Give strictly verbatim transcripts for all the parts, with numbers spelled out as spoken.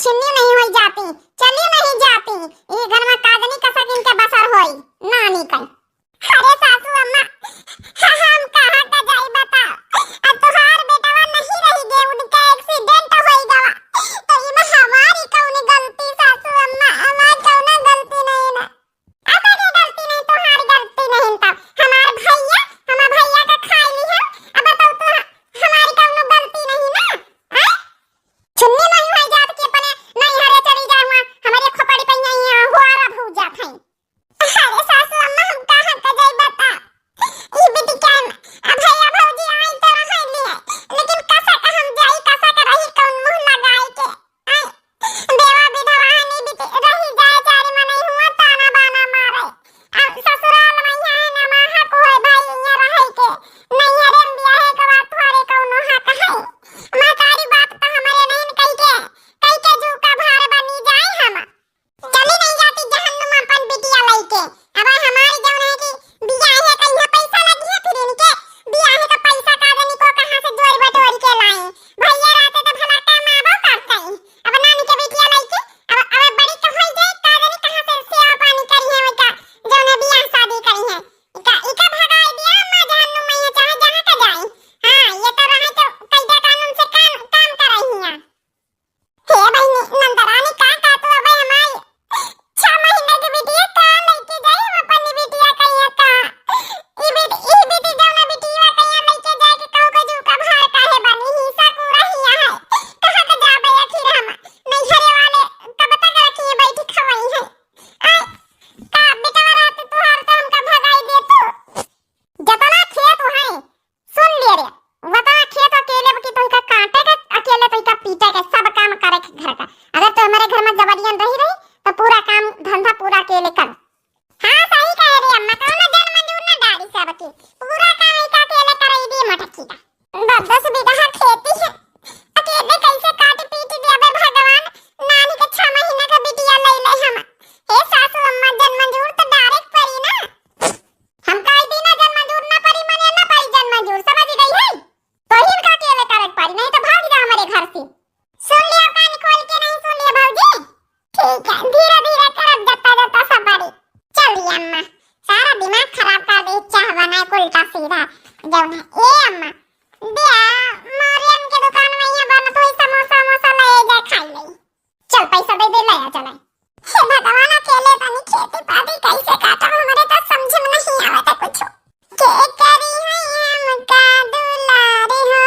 छिन्नी नहीं होई जाती, चली नहीं जाती। ई घर में काजनी कसक इनके बसर होई, नानी कन। अरे सासू अम्मा, ह-, हम कहाँ का जाई बताओ? अब तोहार बेटवा नहीं रही गे, उनका accident होई गवा। तो इमे हमारी कौन गलती सासू अम्मा? हमार कौनो गलती नहीं ना। अब के गलती नहीं, तोहार गलती नहीं तो हमार भैया, हमार भैया का खाई ली हम। अब बताओ तो हमारी कौनो गलती नहीं ना? हैं? छिन्नी नहीं होई जात कि अपने नैहरे चली जाए, वहाँ हमारे खोपड़ी पे यहीं हुआरा भूज जात हैं। अरे सासू अम्मा, हम कहाँ का जाई बता? ई बिटिया, अब भैया भौजी आई तो रह लिए, लेकिन कसा का हम जाई, कसा का रही, कौन मुँह लगाई के? आई, बेवा विधवा हनी बिटि-, रही जाए, चारी मनई हुआ ताना बाना मारे। अब ससुराल में यहाँ है ना, माँ हक होए भाई यहाँ रहे के, नैहरे में बियाहे के बाद थोड़े कौनो हक है। महतारी बाप तो हमारे नहीं कही के, कही के जू का भार बनी जाए हम। चली नहीं जाती जहन्नुम अपन बिटिया लइके। अब हमारी जौन है कि बियाहे का इहाँ पैसा लगी है, फिर इनके बियाहे का पैसा का जानी को कहाँ से जोड़ बटोर के लाई। भैया रहते तो भला कमाबो करते। अब नानी के बिटिया लइके, अब, अब बड़ी कहल जाए, का जानी कहाँ से सेवा पानी करी है, वही का जौन है बियाह शादी करी है। इका, इका भगाई दिया अम्मा जहन्नुम में, चाहे जहाँ का जाई। हाँ, ये तो रहे तो कायदा कानून से काम, काम कराई हिया। हे बहिनी, नंदरानी का कहत हो अबे हमार छह महीना के बिटिया का लइके जाई हम अपन बिटिया कहिया का? ई बिट-, ई बिटी जौना बिटिया कहिया लइके जाए के कहू के जू का भार काहे बनी? हिस्सा पूरा हिया है। कहाँ के जाबे आखिर हम? नैहरे वाले कब तक रखिए बैठी खवाई है? आय, का बेटवा रहते तुहार तो हमका भगाई देतू। जतना खेत है, सुन लिए रे, वतना खेत अकेले की तोहिका काटे के, अकेले तोहिका पीटे के, सब काम करे के घर का। अगर तो हमारे घर में जबरियन रही रही, तो पूरा काम धंधा पूरा अकेले कर। हाँ, सही कहे रे अम्मा, कौनो जन मजूर ना डारी सबके, पूरा काम इका अकेले करे दी मोटकी का। ब-, दस बीघा खेती है, अकेले कैसे काट पीट देबे भगवान, नानी के छह महीना का बिटिया ले ले हम। हे सासू अम्मा, जन मजूर तो डारे के पड़ी ना। हम कह दी ना जन मजूर ना पड़ी, मने ना पड़ी जन मजूर, समझ गई है? तो ही इनका अकेले करे के पड़ी, नहीं तो भाग जा हमारे घर से। सुन लिया कान खोल के, नहीं सुन लिया भौजी? ठीक है, धीरे धीरे करब, जता जता सब बड़ी। चल ये अम्मा, सारा दिमाग खराब कर दे, चाह बनाए के उल्टा सीधा। जौन है, ए अम्मा, दे, मोरियन के दुकान में ये बनत होई समोसा वमोसा, ले जा खाई ले। चल पैसा दे दे, ले आ चले। हे भगवान, अकेले तनी खेती पाती कैसे काटब, हमरे तो समझ में नहीं आवत है कुछ। के करी है हमका दुलार हो,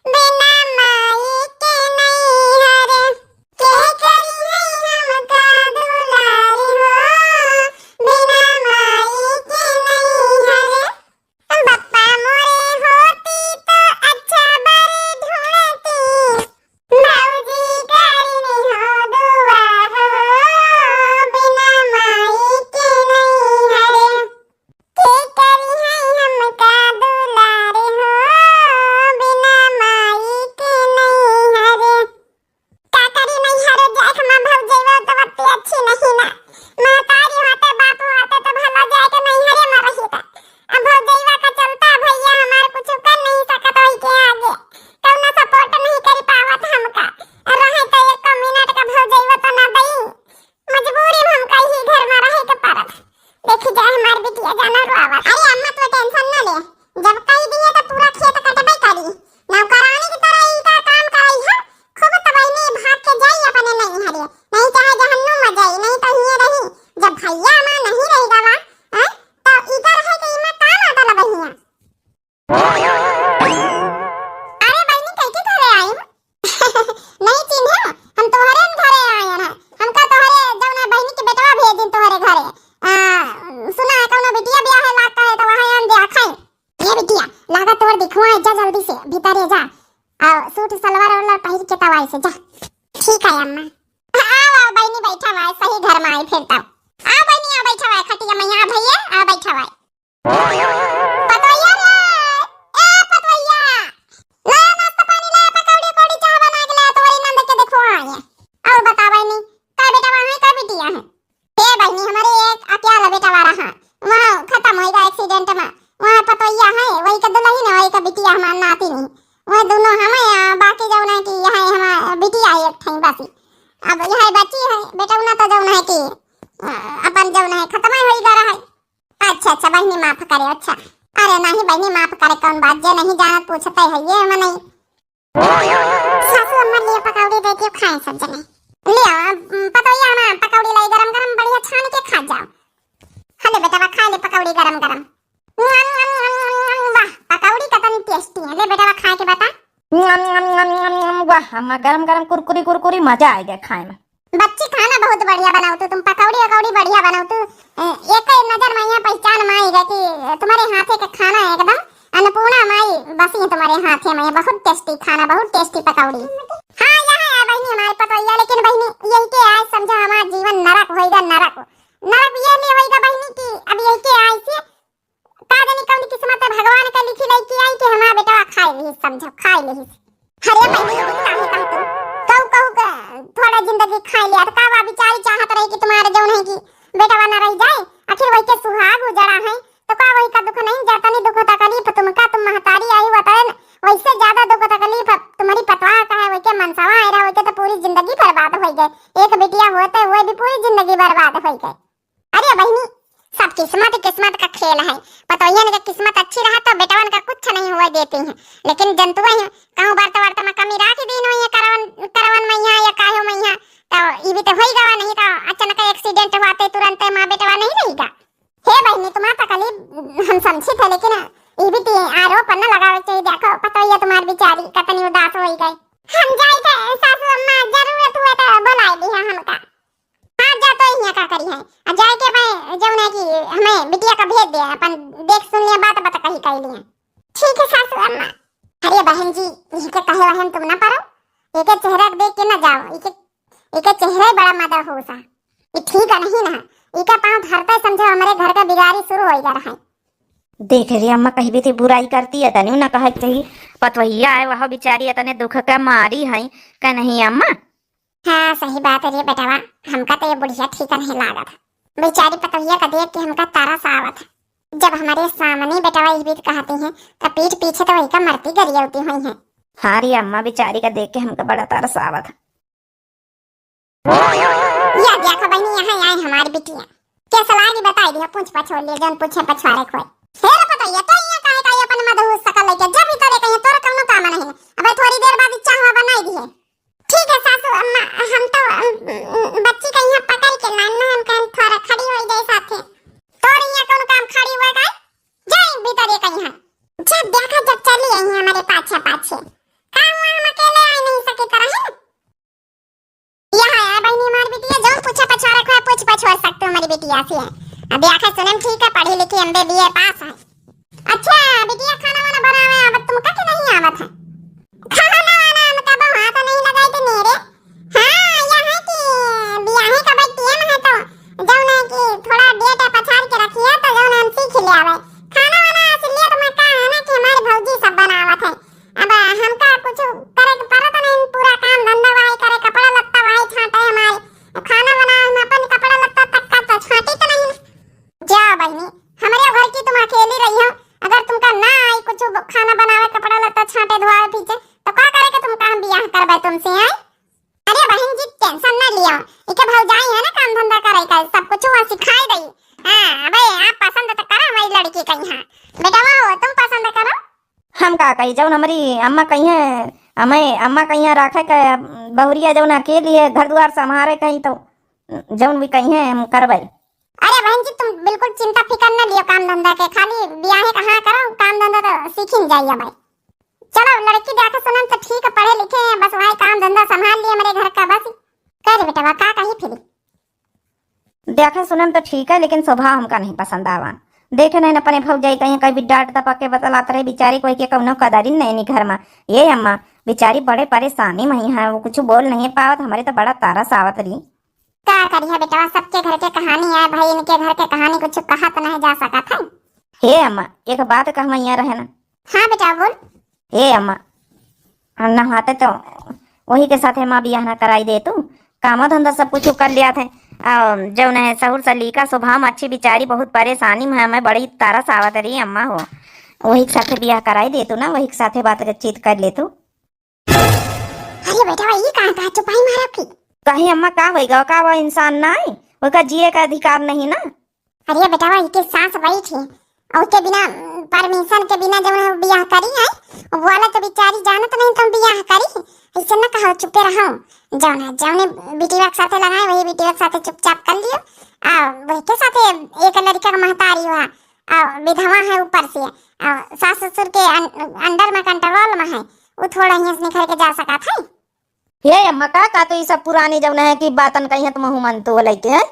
बिना माई के नैहर। के करी है हमका दुलार हो, बिना माई के नैहर। बप्पा मोरे होती तो अच्छा बर ढूंढती, भौजी करी नहीं हो दुआ हो, बिना माई के नैहर। के करी है हमका दुलार हो, बिना माई के नैहर। का करी नैहरे जाए के, हमार भौजैया तो बत्ती अच्छी नहीं ना। महतारी होते, बाप होते तो भला जाए के नैहरे में रही था। अब भौजैया का चलता भैया हमार कुछ कर नहीं सकत होई के आगे। कौनो support नहीं करी पावत हमका। रहे तो एक मिनट का भौजैया तो ना दई। मजबूरी में हमका यही घर में रहे के पड़त। देखी जाए हमार बिटिया जाना रोआवत। अरे अम्मा, तू tension ना ले, जब कही दिए तो पूरा खेत कटबे करी। नौकरानी की तरह ई का काम कराई है, खूब तबैनी भाग के जाई अपने नैहरे, नहीं चाहे जहन्नुम में जाई, नहीं तो हिये रही। जब भैया हमार नहीं रही गवा, हैं, तो ई का रहे के इमा का माता लबहिया। अरे बहिनी, कैके घरे आई? नहीं चिन्हे, हम तोहरे न घरे आए हैं। हमका तोहरे जौन है बहिनी के बेटवा भेज दिन तोहरे घरे। आ, सुना है, कौनो बिटिया ब्याह है, लागता है, तो वहाँ आन दे आखाई। ये बिटिया, लागा तोर दिखुआ है, जा जल्दी से भीतर जा। आ, सूट सलवार वाला पहिर के तवाई से जा। ठीक है अम्मा। आओ, आओ बहिनी, बैठा हुआ है, सही घर में आई फिर तब। आओ बहिनी, आओ बैठा हुआ है, खटिया में यहाँ भैया, आओ बैठा हुआ है। पतोहिया रे, ए पतोहिया, लाया नाश्ता पानी, लाया पकौड़ी उकौड़ी, चाह बना के लाया, तोरी नंद के देखो आए। और बतावे नहीं, का बेटा वहाँ है, का बिटिया है? ए बहिनी, हमारे एक अकेला बेटा रहा, वहाँ खत्म होइगा accident में। वहाँ पतोहिया है, वही का दुल्हन है, वही का बिटिया हमार नाती नहीं। वह दोनों हमें, आ, बाकी जौन है कि यहाँ हमार बिटिया है एक ठई बस। अब यह बची है, बेटवना तो जौन है कि, अ, अपन जौन है, खतम होई गया है। अच्छा, अच्छा, बहिनी माफ करे, अच्छा। अरे नहीं बहिनी, माफ करे, कौन बात, जे नहीं जानत पूछते है, ये हम नहीं। सासू अम्मा लिए पकौड़ी दे दियो, खाए सब जने। लियो, अम, पतोहिया ना पकौड़ी लाई गरम गरम, बढ़िया छान के खा जाओ। हले बेटवा, खा ले पकौड़ी गरम गरम। वाह, पकौड़ी कतनी tasty है। ले बेटवा, खा के बता। वाह, अम्मा, गरम गरम कुरकुरी कुरकुरी, मजा आ गया खाए में। बच्ची, खाना बहुत बढ़िया बनाओ तू, तुम पकौड़ी वकौड़ी बढ़िया बनाओ तू। ए, एक नजर में यहाँ पहचान में आई गई कि तुम्हारे हाथे का खाना है एकदम। अन्नपूर्णा माई बसी है तुम्हारे हाथे में, बहुत tasty खाना, बहुत tasty पकौड़ी। हाँ, यह है बहिनी हमारे पतोहिया, लेकिन बहिनी यही के आज समझा हमारा जीवन नरक होइगा, नरक। नरक ये लिए होइगा बहिनी कि अब यही के आज से का जानी कौन किस्मत है भगवान का लिखी लई कि आई कि हमारा बेटवा खाए लिहिस, समझो, खाए लिहिस। अरे बहिनी, ये काहे कहत हो? कहू, कहू के थोड़ा जिंदगी खाए लिया, तो का बा बिचारी चाहत रही कि तुम्हारे जौन है कि बेटवा ना रह जाए, आखिर वही के सुहाग उजड़ा है, तो का वही का दुख नहीं, जतनी दुख तकलीफ तुमका, तुम महतारी आई वतन, वैसे ज्यादा दुख तकलीफ तुम्हारी पतवा का है, वही के मनसवा आए रहा, वही के तो पूरी जिंदगी बर्बाद हो गए। एक बिटिया होते हुए भी पूरी जिंदगी बर्बाद हो गए। अरे बहिनी, सब किस्मत, किस्मत का खेल है। पतोहियन के किस्मत अच्छी रहा तो बेटवन का कुछ नहीं हुआ देती हैं, लेकिन जंतुआ हैं, कहूँ बर्त वर्त में कमी राखी दीन हुई है, करवन, करवन मैया या काहे मैया, तो ई भी तो होई गवा, नहीं तो अचानक accident हुआ ते तुरंत माँ बेटवा नहीं रहेगा। हे बहिनी, तुम्हारा तकलीफ हम समझी थे, लेकिन ई भी ती आरोप न लगावे चाहिए। देखो पतोहिया तुम्हारी बेचारी कतनी उदास होई गई। हम जाई थे सासू अम्मा, जरूरत हुए तो बुलाई दी है हमका। हाँ, जा तो यहाँ का करी है। आ जाए के भाई जौन है कि हमें बिटिया का भेज दे, अपन देख सुन लिया, बात बात कही कह लिया। ठीक है सासू अम्मा। अरे बहन जी, इनके कहे वहन तुम ना पड़ो, इके चेहरा देख के ना जाओ, इके, इके चेहरा ही बड़ा मदहोश है। ये ठीक है नहीं ना, इका पाँव धरता है समझो हमारे घर का बिगाड़ी शुरू हो गया रहा है। देख रे अम्मा, कहीं भी थी बुराई करती है तनी ना कहे के चाहिए। पतवहिया है वह बिचारी इतने दुख का मारी है, का नहीं अम्मा? हाँ, सही बात है रे बेटवा, हमका तो ये बुढ़िया ठीक नहीं लागत। बेचारी पतोहिया का देख के हमका तरस आवत। जब हमारे सामने बेटवा ई बीत कहती हैं, तो पीठ पीछे तो वही का मरती गरियौती हुई हैं। हाँ रे अम्मा, बेचारी का देख के हमका बड़ा तरस आवत। या देखो बहिनी, यहाँ आई हमारी बिटिया। कैसा लागी बताई दिया, पूछ पछोड़ लिए, जौन पूछे पछवारे खोए। हे रे पतोहिया, तो यहाँ काहे का ये अपन मदहोश सकल लेके, जब ही तोरे कहीं तोरा कौनो काम नहीं। अबे थोड़ी देर बाद ई चाहवा बनाई दिए। ठीक है सासू अम्मा, हम तो, अम, अम, बच्ची का यहाँ पकड़ के लान ना, हम कहीं थोड़ा खड़ी हो जाए साथे। तोर यहाँ कौन काम खड़ी हुआ गई? जाए भीतर ये कहीं है। जब देखा जब चली आई है हमारे पाछे पाछे। का हुआ, हम अकेले आए नहीं सके तरह है? यहाँ है बहिनी हमारी बिटिया, जो पूछे पछाड़े को है, पूछ पछोड़ सकते हो हमारी बिटिया से। अब देखा सुनन ठीक है, पढ़ी लिखी एमबीबीए पास है। अच्छा, बिटिया खाना वाना बनावे आवत तुमका कि नहीं आवत है? खाना वाना हमका तो हाथ नहीं लगाई थी मेरे। हाँ, यह है कि बियाहे का भाई टेम है तो जौन है कि थोड़ा डेट पछाड़ के रखिए तो जौन हम सीख ले आवे। खाना वाना असलियत में का है ना कि हमारी भौजी सब बनावत है। अब हमका कुछ करे के पड़त नहीं, पूरा काम धंधा वही करे, कपड़ा लत्ता वही छाटे हमारे। अब खाना बनावे में अपन कपड़ा लत्ता तक का तो छाटी तो नहीं। जा बहिनी, हमरे घर की तुम अकेली रही हो, अगर तुमका ना आई कुछ ब-, खाना बनावे, कपड़ा लत्ता छाटे, धोआवे, पीछे, तो का करे के तुमका हम बियाह करबे तुमसे, आई? अरे बहिन जी, tension ना लियो, इके भौजाई है ना काम धंधा करे का, सब कुछ वहाँ सिखाई दई। हाँ, अबे आप पसंद तो करो हमारी लड़की का यहाँ। बेटवा हो, तुम पसंद करो। हम का कही, जौन हमारी अम्मा कही है, हमें अम्मा कही है राखे के बहुरिया जौन अकेली है, घर दुआर संभारे कही तो जौन भी कही है हम करबे। अरे बहन जी, तुम बिल्कुल चिंता फिकर न लियो काम धंधा के, खाली बियाहे का हाँ करो, काम धंधा तो सीखी न जाइए भाई। चलो लड़की देखा सुनन तो ठीक है, पढ़े लिखे हैं, बस वही काम धंधा संभाल लिए मेरे घर का बस। कह रे बेटवा, का कही फिर? देखा सुनन तो ठीक है, लेकिन स्वभाव हमका नहीं पसंद आवा। देखे नहीं अपने भौजाई कहीं कहीं भी डांट दपक के बतलात रहे, बेचारी कोई के कौनो कदरिन नहीं नी घर में। ये अम्मा, बेचारी बड़े परेशानी में ही है, वो कुछ बोल नहीं पावत, हमारे तो बड़ा तरस आवत रही। का करिया बेटवा, सबके घर के कहानी है भाई, इनके घर के कहानी कुछ कहत नहीं जा सकत है। हे अम्मा, एक बात कहवा यहाँ रहे ना। हाँ बेटा बोल। हे अम्मा, हम नहाते तो वही के साथे माँ बियाह ना कराई दे तू, कामो धंधा सब कुछ कर लिया थे। आ, जौन है सहूर सलीका स्वभाव में अच्छी, बेचारी बहुत परेशानी में है, हमें बड़ी तरस आवत रही अम्मा हो, वही के साथे बियाह कराई दे तू ना, वही के साथे बातचीत कर ले तू। अरे बेटा, ये कहाँ कहाँ चुपाई मारा की? कहीं अम्मा का होइगा, का वो इंसान नाहीं? ओका जिए का अधिकार नहीं ना? अरे बेटवा, इके सास बैठी, और उसके बिना, परमिशन के बिना जौन है बियाह करी है, वो वाला तो बेचारी जानत नहीं तुम बियाह करी, ऐसे न कहो, चुपे रहो। जौन है, जौने बिटिया के साथे लगाए, वही बिटिया के साथे चुपचाप कर लियो, आ वही के साथे एक लड़का का महतारी हुआ, आ विधवा है ऊपर से, आ सास ससुर के अन-, अंडर में, कंट्रोल में है, वो थोड़ा हियां से निकल के जा सकत है। हे अम्मा, का, का तो ई सब पुरानी जौन है कि बातन कही है, तुम मुँह मन तो लइके है।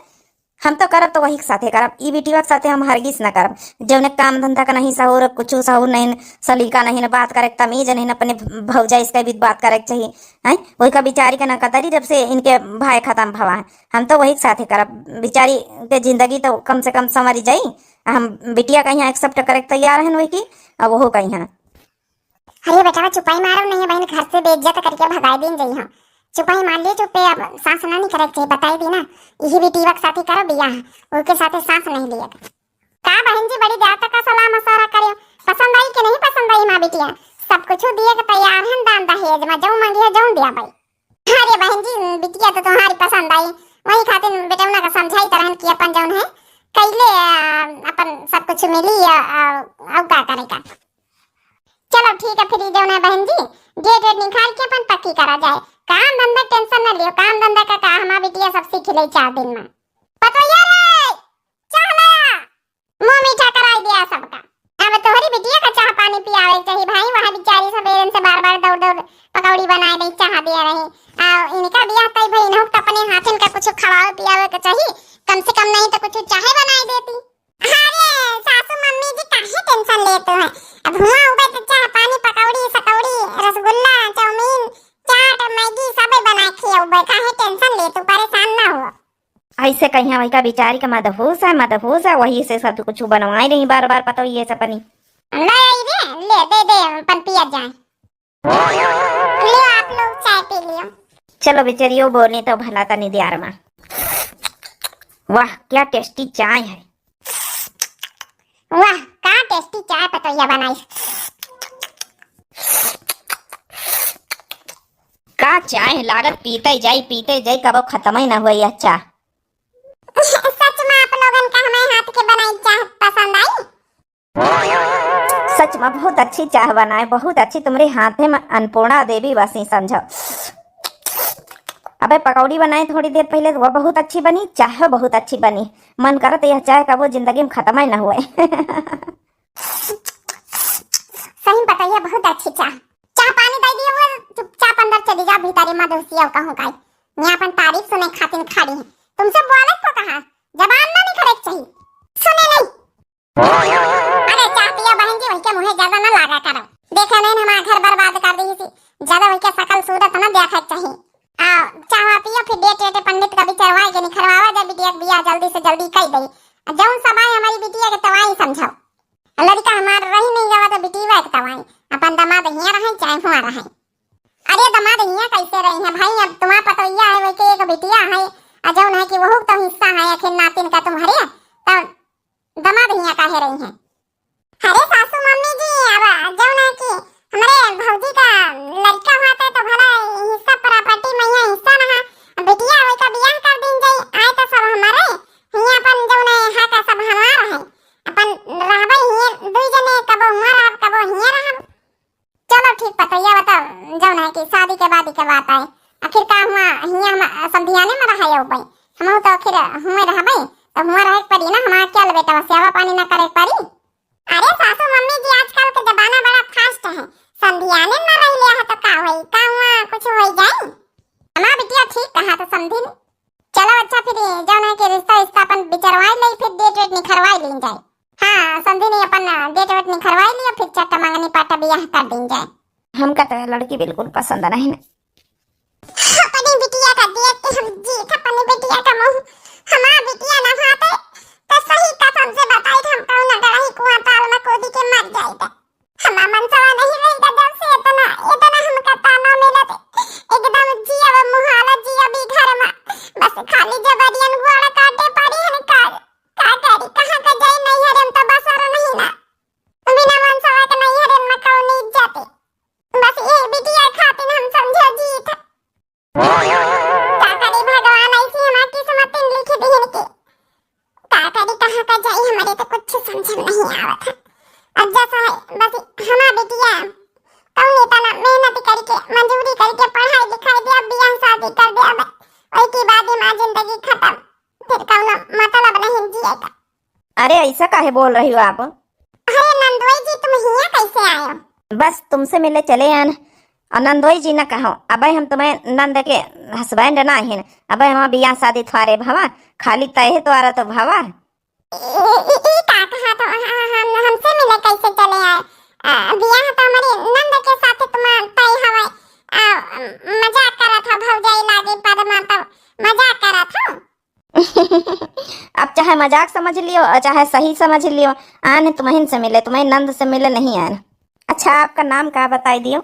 हम तो करब तो वही के साथे करब, ई बिटिया के साथे हम हरगिज ना करब। जौने काम धंधा का नहीं सहूर, कुछ सहूर नहीं, सलीका नहीं, न बात करे के तमीज नहीं, न अपने भौजाई से भी बात करे के चाहिए, हैं? वही का बिचारी का ना कदरी जब से इनके भाई खत्म भवा है। हम तो वही के साथे करब, बिचारी के जिंदगी तो कम से कम संवरी जाई। हम बिटिया का यहाँ एक्सेप्ट करे के तैयार हैं वही की, अब वो कही है। अरे बेटवा, चुपाई मारो नहीं बहन, घर से बेइज्जत करके भगाए दिन जइहो। चुपाई मार लियो, चुप्पे, अब सास ना नहीं करे के चाहिए, बताई दी ना। यही बिटिया के साथे करो बियाह, ओके साथे सास नहीं लियो। का बहन जी, बड़ी देर तक का सलाह मशवरा करे, पसंद आई कि नहीं पसंद आई हमार बिटिया? सब कुछ दिए के तैयार है, दान दहेज में जौन मांगी है जौन दिया भाई। अरे बहन जी, बिटिया तो तुम्हारी पसंद आई, वही खातिर बेटौना का समझाई तरहन कि अपन जौन है कैले, आ, अपन सब कुछ मिली, आ, आ, और का करे का। चलो ठीक है, फिर ई जौन है बहन जी, डेट वेट निकाल के अपन पक्की करा जाए। काम धंधा टेंशन न लियो, काम धंधा का, का हमार बिटिया सब सीख ले चार दिन में। पतोहिया रे, चाह लाया, मुंह मीठा कराई दिया सबका। अब तोहरी बिटिया का चाह पानी पियावे के चाही भाई, वहाँ बिचारी सबेरन से बार बार दौड़ दौड़ पकौड़ी बनाए रही, चाह दिया रही। आ इनका बियाह तय भई, इनहू के तो अपने हाथन का कुछ खवावे पियावे के चाही, कम से कम नहीं तो कुछ चाहे बनाए देती। अरे सासू मम्मी जी, काहे टेंशन लेते हैं? अब हुआ उबे तो चाह पानी, पकौड़ी सकौड़ी, रसगुल्ला, चाउमीन, चाट, मैगी सबे बना के उबे, काहे टेंशन लेते, परेशान ना हो। ऐसे कहिया वही का बिचारी का मदहोश है, मदहोश है, वही से सब कुछ बनवाए रही बार बार पतोहिया से अपनी। ले आई रे, ले दे दे, अपन पिया जाए। लियो आप लोग चाय पी लियो। चलो बिचरियो बोले तो भला तनी दियार मा। वाह क्या टेस्टी चाय है। वाह का टेस्टी चाय पतोहिया बनाई। का चाय लागत, पीते जाई पीते जाई, कबो खत्म ही ना हुआ यह चाय। सच में आप लोगन का हमारे हाथ के बनाई चाय पसंद आई? सच में बहुत अच्छी चाह बनाए, बहुत अच्छी। तुम्हरे हाथे में अन्नपूर्णा देवी बसी समझो। अबे पकौड़ी बनाए थोड़ी देर पहले, वो बहुत अच्छी बनी, चाह बहुत अच्छी बनी। मन करत यह चाय कबो जिंदगी में खत्म ही ना हुए। सही में पतोहिया बहुत अच्छी चाह। चाह पानी दे दिए हुए, चुपचाप अंदर चली जाओ भीतरी में, दोस्तिया कहूँ काई। यहाँ अपन तारीफ सुने खातिर खड़ी है। तुमसे बोले को कहा, जबान ना निकले के चाहिए। सुने नहीं। अरे चाह पिया बहन जी, वही के मुँहे ज्यादा ना लागा करो। देखे नहीं हमारा घर बर्बाद कर दी थी, ज्यादा वही के शकल सूरत ना देखा चाहिए। आ चाह पिया, फिर डेट वेट पंडित का बिचरवाए के निखरवावा जा बिटिया के बियाह जल्दी से जल्दी कई दई। जौन सब आए हमारी बिटिया के तवाई समझाओ। लड़का हमार रही नहीं गवा तो बिटिया के तवाई, अपन दामाद हियाँ रहे चाहे हुआ रहे। अरे दामाद हियाँ कैसे रही है भाई, अब तुम्हारा पतोहिया है, वही के एक बिटिया है, आ जौन है कि वहू तो हिस्सा है आखिर नातिन का तुम्हारे, तो दामाद हियाँ काहे रही है? अरे सासू मम्मी जी, अब जौन है कि हमरे भौजी का लड़का हुआ था तो भला हिस्सा प्रॉपर्टी में यहाँ हिस्सा ना है, बिटिया वही का बियाह कर दीन जाई, आए तो सब हमारे हियाँ अपन जौन है, है का सब हमार है, अपन रहबे हियाँ दुई जने, कबो हुआँ रहब कबो हियाँ रहब। चलो ठीक पतोहिया, बताओ जौन है कि शादी के बाद ही के बात आए, आखिर का हुआ हियाँ हम समधियाने में रहा हो भाई, हम तो आखिर हुए रहबे, तो हुआ रहे के पड़ी ना, हमारा क्या बेटा सेवा पानी ना करे के पड़ी। अरे सासू मम्मी जी, आजकल के जमाना बड़ा फास्ट है, समधियाने में रह लिया है तो का होई, का हुआ कुछ होई जाई? हमार बिटिया ठीक कहा तो समधिन। चलो अच्छा फिर जौन है कि रिश्ता रिश्ता अपन बिचरवाई ले, फिर डेट वेट निखरवाई लीन जाए। हाँ समधिन, अपन डेट वेट निखरवाई लियो, फिर चट्ट मंगनी पाटा बियाह कर दीन जाए। हमका तो लड़की बिल्कुल पसंद नहीं ना। अपनी बिटिया का देख के हम जीत, अपनी बिटिया का मुँह, हमार बिटिया ना होते तो सही कसम से बताई हम कौन गड़ही कुआं ताल में कूदी के मर जाइत। हमार मनसवा नहीं रही गजब से इतना, इतना हमका ताना मिलत, एकदम जियब मुहाला जियब ई घर में, बस खाली जबरियन गोड़ काटे पड़ी हन का, का करी, कहाँ का जाई, नैहर में तो बसर नहीं ना, बिना मनसवा के नैहर में कौन इज्जत, बस ये बिटिया खातिर हम समझो जीत। का करी हमार जिंदगी खत्म, फिर कौनो मतलब नहीं जिए का। अरे, ऐसा काहे बोल रही हो आप? अरे नंदोई जी, तुम हियाँ कैसे आयो? बस तुमसे मिले चले आन। और नंदोई जी न कहो, अबे हम तुम्हें नंद के husband ना हिन, अबे हमार बियाह शादी थ्वारे भवा, खाली तय है तुम्हारा तो भवा। ई, ई, ई का कहा तो ह-, ह-, हम, हमसे मिले कैसे चले आए? आ, बियाह तो हमारी नंद के साथ तुम्हार तय हवे। आ, मजाक करत हो भौजाई लागी पदमा, तो मजाक करत हो। अब चाहे मजाक समझ लियो और चाहे सही समझ लियो, आन तुम्हें से मिले, तुम्हें नंद से मिले नहीं आन। अच्छा, आपका नाम का बताई दियो?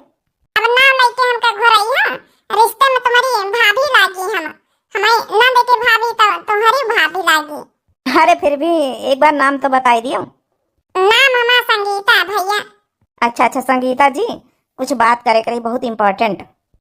अब नाम लेके हमका घुराई हो, रिश्ते में तुम्हारी भाभी लागी हम, हमारी नंद की भाभी तो तुम्हारी भाभी लागी। अरे फिर भी एक बार नाम तो बताई दियो। नाम हमार संगीता भैया। अच्छा, अच्छा, संगीता जी, कुछ बात करे के रही, बहुत important।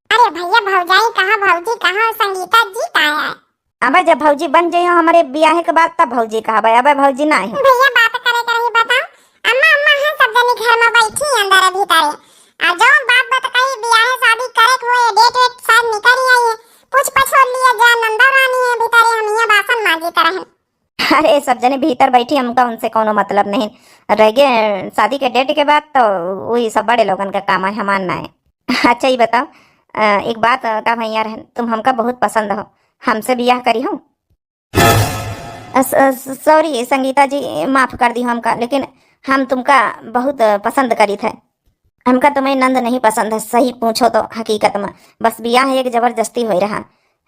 अरे भैया, भौजाई कहाँ, भौजी कहाँ, संगीता जी कहाँ है? अबे जब भौजी बन जइहो हमरे बियाहे के बाद, तब भौजी कहबे, अबे भौजी ना है। भैया बात करे के रही, बताओ। अम्मा, अम्मा है, सब जनी घर में बैठी अंदर भीतरे। आ जो बात बात कही, बियाहे शादी करे के हुए, date वेट शायद निकल ही आई है। पूछ पछोर लिया जा, नंदा रानी है भीतरे, हम यहाँ बासन मांजित रहन। अरे सब जने भीतर बैठी, हमका उनसे कौनो मतलब नहीं। रह गए शादी के date के बाद, तो वही सब बड़े लोगन का काम है, हमार ना है। अच्छा ये बताओ, अ, एक बात, अ, का भैया रहन, तुम हमका बहुत पसंद हो, हमसे बियाह करी हो? अ, स-, अ, स-, sorry संगीता जी, माफ कर दी हमका, लेकिन हम तुमका बहुत, अ, पसंद करी थे। हमका तुम्हें नंद नहीं पसंद है, सही पूछो तो हकीकत में। बस बियाह एक जबरदस्ती होई रहा।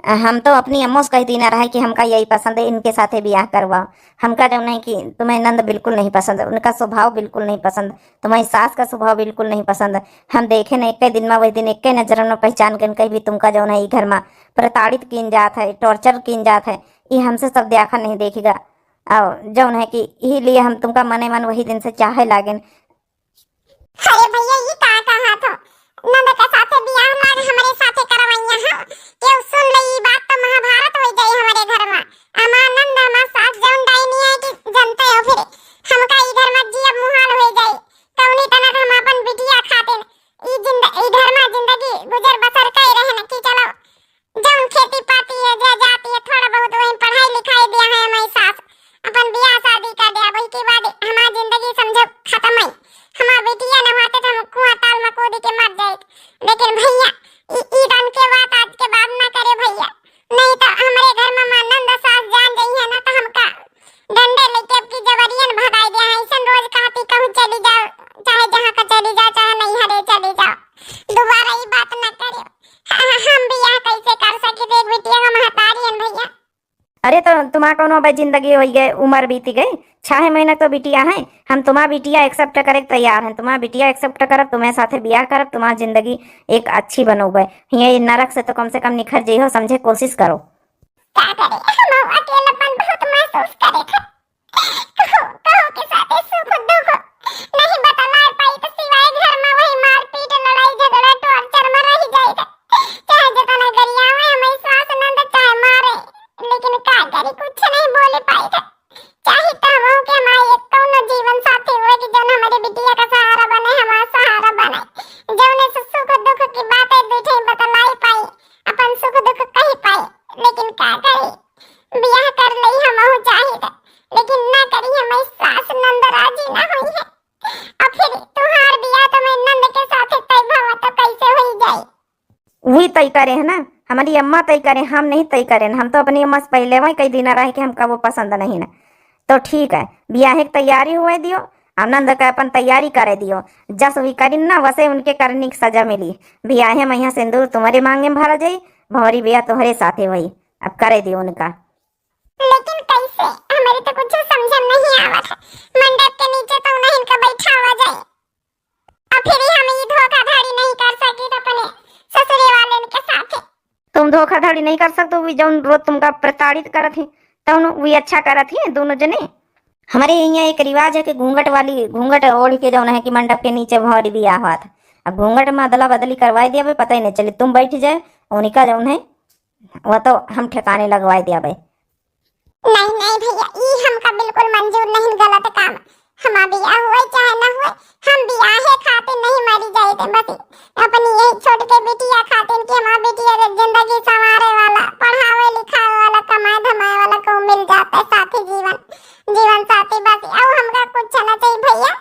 अ, हम तो अपनी अम्मो से कह दीना रहा कि हमका यही पसंद है, इनके साथे बियाह करवाओ। हमका जौन है कि तुम्हें नंद बिल्कुल नहीं पसंद, उनका स्वभाव बिल्कुल नहीं पसंद, तुम्हारी सास का स्वभाव बिल्कुल नहीं पसंद। हम देखे न एक दिन में, वही दिन एक नजर में पहचान कर कहीं भी तुमका जौन है ई घर में प्रताड़ित कीन जात है, torture कीन जात है, ये हमसे सब देखा नहीं देखेगा। और जौन है कि यही लिए हम तुमका मने मन वही दिन से चाहे लागेन। अरे भैया, ये का कहा थो? नंद के साथे बियाह लाग हमरे साथे करवाइया हो। केहू सुन ले ई बात तो महाभारत हो जाई हमरे घर में। हमार नंद, हमार सास जौन डाइनी है कि जनते हो, फिर हमका ई घर में जियब मुहाल हो जाई। कौनी तनक हम अपन बिटिया खातिर ई जिंद-, ई घर में जिंदगी गुजर बसर कर रहन कि चलो जौन खेती पाती है, जा जाती है, थोड़ा बहुत वही पढ़ाई लिखाई दिया है हमारी सास, अपन बियाह शादी कर दिया, वही के बाद हमार जिंदगी समझो खत्म है। हमार बिटिया न होते तो हम कुआं ताल में कूद के मर जाए। लेकिन भैया, ई, ई तन के बात आज के बाद ना करे भैया, नहीं तो हमरे घर में हमार नंद सास जान जाई है ना, तो हमका डंडे लेके अब की जबरियन भगाई दिया है। ऐसन रोज कहती कहूँ चली जाओ, चाहे जहाँ का चली जाओ, चाहे नैहरे चली जाओ, दोबारा ई बात ना करे। हम बियाह कैसे कर सकी थे, एक बिटिया का महतारी हन भैया। अरे तो तुम्हार कौनो अबे जिंदगी होई गए, उम्र बीती गई, छह महीना तो बिटिया है। हम तुम्हार बिटिया accept करे के तैयार हैं, तुम्हार बिटिया accept करब, तुम्हें साथे बियाह करब, तुम्हार जिंदगी एक अच्छी बनोबे। ये नरक से तो कम से कम निखर जइहो, समझे कोशिश करो। का करे, हम अकेलापन बहुत महसूस करे थे। कहू, कहू के साथे सुख दुख नहीं बतला पाई, तो सिवाय घर में वही मारपीट, लड़ाई झगड़ा, torture में रह जाई थे। चाहे जितना गरियावे हमारी सास नंद, चाहे मारे, लेकिन का करी, कुछ नहीं बोले पाई थे। चाहे तो हम के हमारे एक कौनो जीवन साथी हुए कि जौन हमारे बिटिया का सहारा बने, हमारा सहारा बने, जौने से सुख दुख की बातें बैठे बतलाई पाई, अपन सुख दुख कही पाई। लेकिन का करी, बियाह कर लई हमहू चाहित, लेकिन ना करी हमारी सास नंद राजी ना होई है। और फिर तुहार बियाह तो मैं नंद के साथ तय भवा तो कैसे होई जाई? वही तय करे है ना, हमारी अम्मा तय करे, हम नहीं तय करे ना। हम तो अपनी अम्मा से पहले वही कई दिन रह के हमका वो पसंद नहीं ना। तो ठीक है, बियाह की तैयारी हुए दियो, आनंद का अपन तैयारी करे दियो। जस वही करिन ना, वसे उनके करनी की सजा मिली। बियाहे में यहाँ सिंदूर तुम्हारे मांगे में भरा जाई, भंवरी बियाह तुम्हारे साथे वही। अब करे दियो उनका। लेकिन कैसे? हमारे तो कुछ समझ में नहीं आवत है। मंडप के नीचे तो उन्हें इनका बैठावा जाए। और फिर ही हम ये धोखाधड़ी नहीं कर सकी अपने ससुरे वाले के साथ। तुम धोखाधड़ी नहीं कर सकते, वो जौन रोज तुमका प्रताड़ित करत ही, तौन वो अच्छा करत ही दोनों जने। हमारे यहाँ एक रिवाज है कि घूंघट वाली, घूंघट ओढ़ के जौन है कि मंडप के नीचे भंवरी बियाह हुआ था। अब घूंघट में अदला बदली करवाई दिया भाई, पता ही नहीं चले। तुम बैठ जाए, उनका जौन है वो तो हम ठिकाने लगवाई दिया भाई। नहीं, नहीं भैया, ई हमका बिल्कुल मंजूर नहीं, गलत काम। हमार बियाह होए चाहे ना होए, हम बियाहे खातिर नहीं मरी जाइत है। बस अपनी यही छोट के बिटिया खातिर कि हमार बिटिया के जिंदगी संवारे वाला, पढ़ावे लिखावे वाला, कमाए धमाए वाला को मिल जाता है साथी, जीवन, जीवन साथी। बस और हमका कुछ ना चाहिए भैया।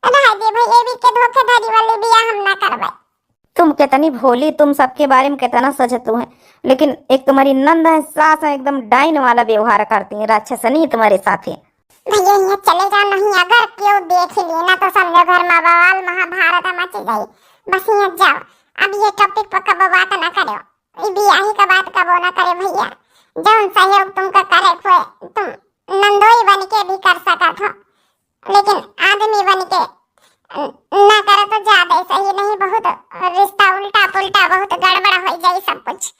रह दे भैया, ये भी के धोखेधड़ी वाली बियाह हम ना करबे। तुम कितनी भोली, तुम सबके बारे में कितना सोचतू है, लेकिन एक तुम्हारी नंद है, सास है, एकदम डाइन वाला व्यवहार करती है, राक्षसनी है तुम्हारे साथ है। भैया, यहाँ चले जाओ, नहीं अगर क्यों देख ली ना तो समझो घर में बवाल महाभारत मच जाई। बस यहाँ जाओ, अब ये टॉपिक पर कबो बात ना करो, ये बियाही का बात कबो ना करे भैया। जौन सहयोग तुमका करे हुए तुम नंदोई बन के भी कर सकत हो, लेकिन आदमी बन के न-, ना करे तो ज्यादा ही सही, नहीं बहुत रिश्ता उल्टा पुल्टा, बहुत गड़बड़ हो जाई सब कुछ।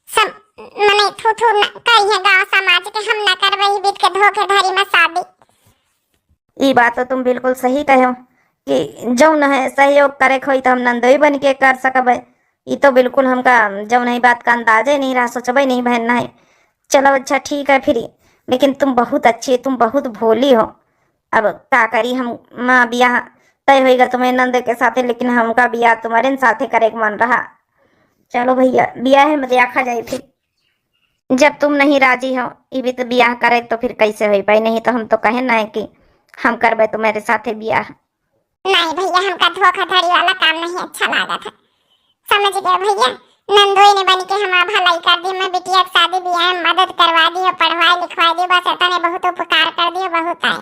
सब मने थू थू न-, करिहे गाँव समाज के, हम ना करबे ही बीत के धोखेधड़ी में शादी। ई बात तो तुम बिल्कुल सही कहो कि जौन है सहयोग करे के होई तो हम नंदोई बन के कर सकबे। ई तो बिल्कुल हमका जौन है बात का अंदाजे नहीं रहा, सोचबे नहीं भैन नहीं। चलो अच्छा ठीक है फिर, लेकिन तुम बहुत अच्छी, तुम बहुत भोली हो। अब का करी हम, माँ बियाह तय होइगा तुम्हारे नंद के साथे, लेकिन हमका बियाह तुम्हारे साथे करे के मन रहा। चलो भैया, बियाह में देखा जाए फिर। जब तुम नहीं राजी हो, ई भी तो बियाह करे तो फिर कैसे होई पाई? नहीं तो हम तो कहे ना है कि हम करबे तुम्हारे साथे बियाह। नहीं भैया, हमका धोखाधड़ी वाला काम नहीं अच्छा लागत है, समझ गए भैया। नंदोई ने बन के हमार भलाई कर दी, मैं बिटिया के शादी बियाह में मदद करवा दी, पढ़वाई लिखवाई दी, बस इतने बहुत उपकार कर दियो, बहुत आए।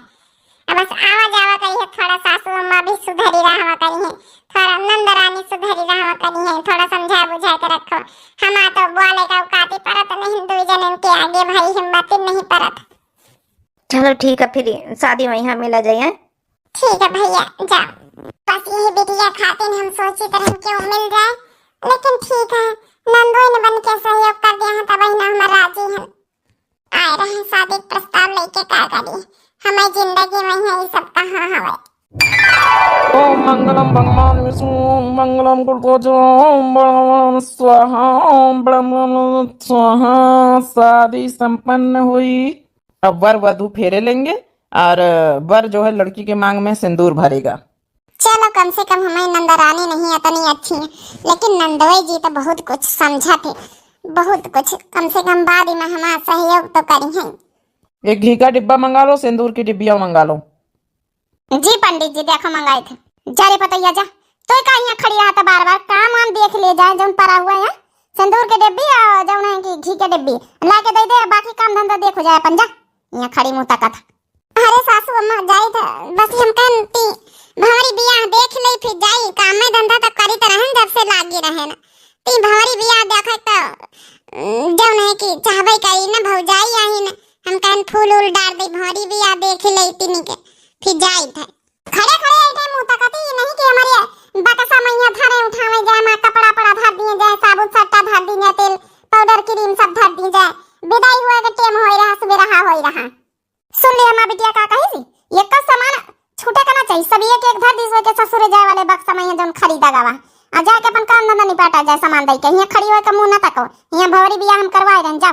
अब बस आवा जावा करिए, थोड़ा सासू अम्मा भी सुधरी रहवा करिए, थोड़ा नंद रानी सुधरी रहवा करिए, थोड़ा समझा बुझा के रखो। हमार तो बोले का औकाती परत नहीं, दो जनन के आगे भाई हिम्मत नहीं परत। चलो ठीक है, फिर शादी वहीं मिला जाए, हैं? ठीक है भैया, जा। बस यही बिटिया खातिर हम सोची तरह क्यों मिल जाए, लेकिन ठीक है, नंदोई ने बन के सहयोग कर दिया है, तब ही ना हम राजी हैं। आए रहे शादी के प्रस्ताव लेके, का करी, हमारी जिंदगी में है ये सब कहाँ हवे। ओम मंगलम भगवान विष्णु, मंगलम कुलध्वज, ओम ब्रह्म स्वाहा, ओम ब्रह्म स्वाहा। शादी संपन्न हुई। अब वर वधु फेरे लेंगे और वर जो है लड़की के मांग में सिंदूर भरेगा। चलो, कम से कम हमारी नंदरानी नहीं इतनी अच्छी है, लेकिन नंदोई जी तो बहुत कुछ समझा थे, बहुत कुछ। कम से कम बाद में हमारा सहयोग तो करी है। एक घी का डिब्बा मंगा लो, सिंदूर की डिब्बिया मंगा लो। जी पंडित जी, देखो मंगाए थे। जा रे पतैया जा, तो का यहाँ खड़ी रहा था बार बार, काम वाम देख ले जाए, जौन पड़ा हुआ है, सिंदूर के डिब्बी और जौन है कि घी के डिब्बी ला के दे दे, बाकी काम धंधा देखो जाए अपन, जा, यहाँ खड़ी मुँह तकत। अरे सासू अम्मा, जाई था, बस हम कहन ती भंवरी बियाह देख ले, फिर जाई, काम में धंधा तो करी तो रहन, जब से लागी रहे ना। ती भंवरी बियाह देखे तो, उम, जौन है कि चाहबे करी ना, भौजाई आई ना, हम कहन फूल उल डार दे, भंवरी बियाह देख ले तीनी के, फिर जाई था। खड़े खड़े ऐठे मुँह तकती नहीं कि हमारे बकसा मैया धरे उठावे जाए, माँ कपड़ा पड़ा धर दिए जाए, साबुन सट्टा धर दिए जाए, तेल पाउडर क्रीम सब धर दिए जाए, विदाई हुए के टेम होई रहा, सुबह रहा होई रहा। सुन ले हमार बिटिया का कही सी, ये का सामान छूटे का ना चाहिए, सब एक एक धर दिस के ससुरे जाए वाले बक्सा में यहाँ जौन खरीदा गवा, आ जाके अपन काम धंधा निपटा जाए, सामान दई के यहाँ खड़ी होए के मुँह ना तको, यहाँ भंवरी बियाह हम करवाए रहन, जाओ।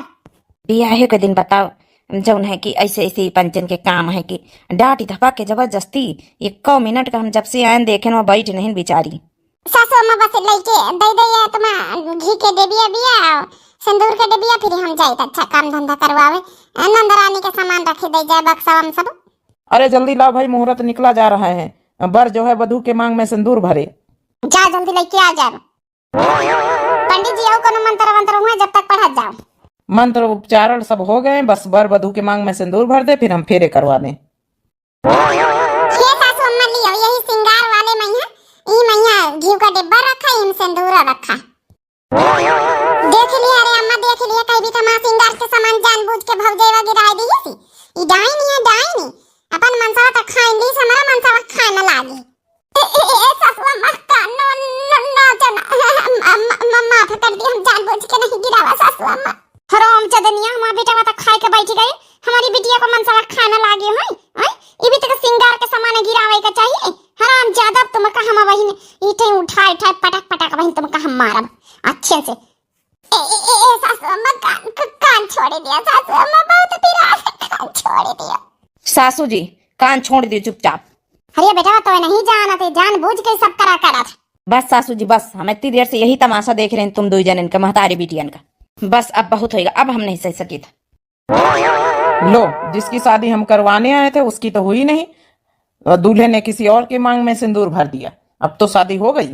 बियाहे के दिन बताओ, जौन है कि ऐसे ऐसे ही पंचन के काम है कि डांट धपा के जबरदस्ती, एको मिनट का हम जब से आयन देखे ना बैठ नहीं बिचारी। सासू अम्मा बस लइके दे दे ये तुम्हार घी के डिबिया बिया, सिंदूर के डिबिया, फिर हम जाइत अच्छा काम धंधा करवावे। नंदरानी के सामान रखे दे जाए बक्सा हम सब। अरे जल्दी लाओ भाई, मुहूर्त निकला जा रहा है, बर जो है वधू के मांग में सिंदूर भरे। जा जल्दी लइके आ जाए। पंडित जी, और कोनो मंत्र वंत्र हुए जब तक पढ़त जाओ। मंत्र उपचारण सब हो गए, बस बर वधू के मांग में सिंदूर भर दे, फिर हम फेरे करवा दें। ये सासू अम्मा लियो, यही सिंगार वाले मैया, ई मैया घी का डिब्बा रखा, इम सिंदूर रखा। देख लिया रे अम्मा, देख लिया, कहीं भी तमार सिंगार के सामान जानबूझ के भौजैवा गिराए दी सी। ई डाइन है, डाइन। अपन मनसवा तक खाइन ली, हमारा मनसवा खाए न लागी। ए, ए, ए, ए, सासू अम्मा, का, नो, नो, नो, जना, म-, म-, म-, माफ कर दी, हम जानबूझ के नहीं गिरावा, सासू अम्मा। हराम चदनिया, हमार बेटवा तक खाए के बैठ गए, हमारी बिटिया को मनसवा खाए न लागे, हैं? हैं? ई भी तक सिंगार के सामान गिरावे के चाहिए। हराम ज्यादा, अब तुमका हम वही ने, ईटे उठाए, उठाए, पटक, पटक, वही तुमका हम मारब, अच्छे से। ए, ए, ए, ए, सासू अम्मा, कान, क-, कान छोड़ दिया, सासू अम्मा, बहुत पिरात है, कान छोड़ दिया। सासू जी, कान छोड़ दियो चुपचाप। अरे बेटा, तो नहीं जानत है, जानबूझ के सब करा करत। बस सासू जी, बस, हम इतनी देर से यही तमाशा देख रहे हैं, तुम दुई जन इनका, महतारी बिटियन का। बस, अब बहुत होइगा, अब हम नहीं सह सकी था। लो, जिसकी शादी हम करवाने आए थे, उसकी तो हुई नहीं, और दूल्हे ने किसी और की मांग में सिंदूर भर दिया। अब तो शादी हो गई।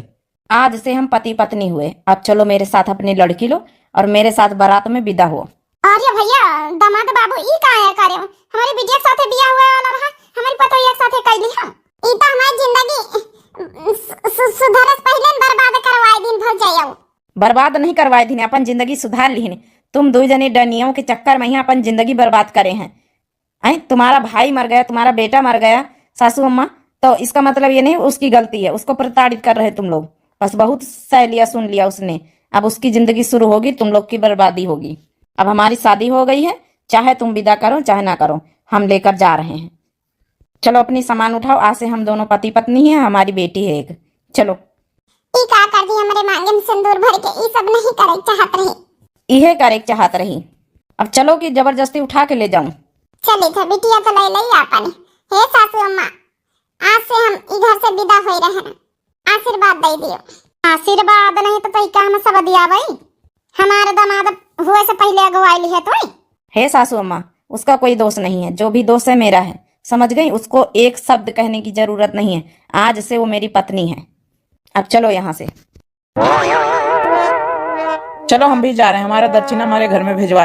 आज से हम पति पत्नी हुए। अब चलो मेरे साथ अपनी लड़की लो और मेरे साथ बारात में विदा हो। अरे भैया, दामाद बाबू, ई का है करे? हमारी बिटिया के साथे बियाह हुआ वाला रहा, हमारी पतोहिया के साथे कैली हम। ई तो हमारी जिंदगी सु-, सु-, सुधरस पहले बर्बाद करवाए दिन भौजाई। बर्बाद नहीं करवाए दिन, अपन जिंदगी सुधार लिहिन। तुम दो जने डनियों के चक्कर में यहाँ अपन जिंदगी बर्बाद करे हैं। हैं, तुम्हारा भाई मर गया, तुम्हारा बेटा मर गया, सासू अम्मा, तो इसका मतलब ये नहीं उसकी गलती है, उसको प्रताड़ित कर रहे तुम लोग। बस बहुत सह लिया, सुन लिया उसने। अब उसकी जिंदगी शुरू होगी, तुम लोग की बर्बादी होगी। अब हमारी शादी हो गई है, चाहे तुम विदा करो चाहे ना करो, हम लेकर जा रहे हैं। चलो अपनी सामान उठाओ, आज से हम दोनों पति पत्नी हैं, हमारी बेटी है एक। चलो। ई का कर दी हमरे मांगे में सिंदूर भर के, ई सब नहीं करे चाहत रही। इहे करे चाहत रही। अब चलो कि जबरदस्ती उठा के ले जाऊं। चली थे बिटिया तो ले लई आपन। हे सासू अम्मा, आज से हम ई घर से विदा होई रहे हैं, आशीर्वाद दे दियो। आशीर्वाद नहीं तो तई का हम सब दिया भाई, हमारे दामाद हुए से पहले अगुवाई ली है तो। हे सासू अम्मा, उसका कोई दोष नहीं है, जो भी दोष है मेरा है, समझ गई? उसको एक शब्द कहने की जरूरत नहीं है, आज से वो मेरी पत्नी है। अब चलो यहाँ से। चलो, हम भी जा रहे हैं, हमारा दक्षिणा हमारे घर में भिजवा